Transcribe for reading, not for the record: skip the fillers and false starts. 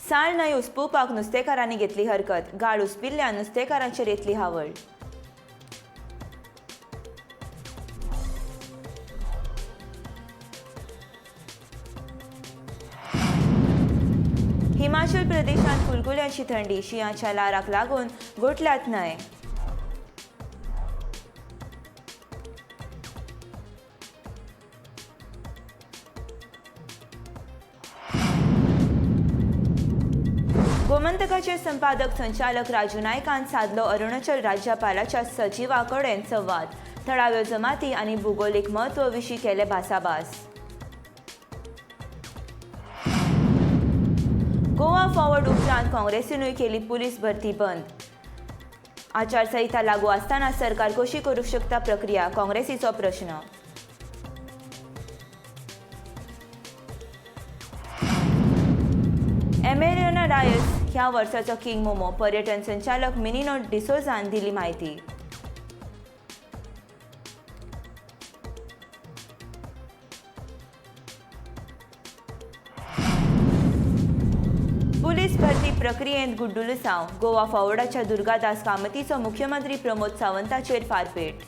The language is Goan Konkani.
साळ न्हंय उसपुवपाक नुस्तेकारांनी घेतली हरकत. गाळ उसपिल्ल्यान नुस्तेकारांचेर येतली हावळ. हिमाचल प्रदेशांत कुलकुल्यांची थंडी. शिंयाच्या ल्हाराक लागून गोठल्यात न्हंय. गोमंतकाचे संपादक संचालक राजू नायकान सादलो अरुणाचल राज्यपालाच्या सचिवा कडेन संवाद. थळाव्यो जमाती आनी भुगोलीक म्हत्व विशीं केले भासाभास. गोवा फॉरवर्ड उपरांत काँग्रेसीनूय केली पुलीस भरती बंद. आचारसंहिता लागू आसतना सरकार कशी करूंक शकता प्रक्रिया, काँग्रेसीचो प्रश्न. एमेलियानो डायस ह्या वर्साचो किंग मोमो. पर्यटन संचालक मिनिनो डिसोझान दिली म्हायती. पुलीस भरती प्रक्रियेंत गुड्डुलसांव. गोवा फॉरवर्डाच्या दुर्गादास कामतीचो मुख्यमंत्री प्रमोद सावंताचेर फारपेट.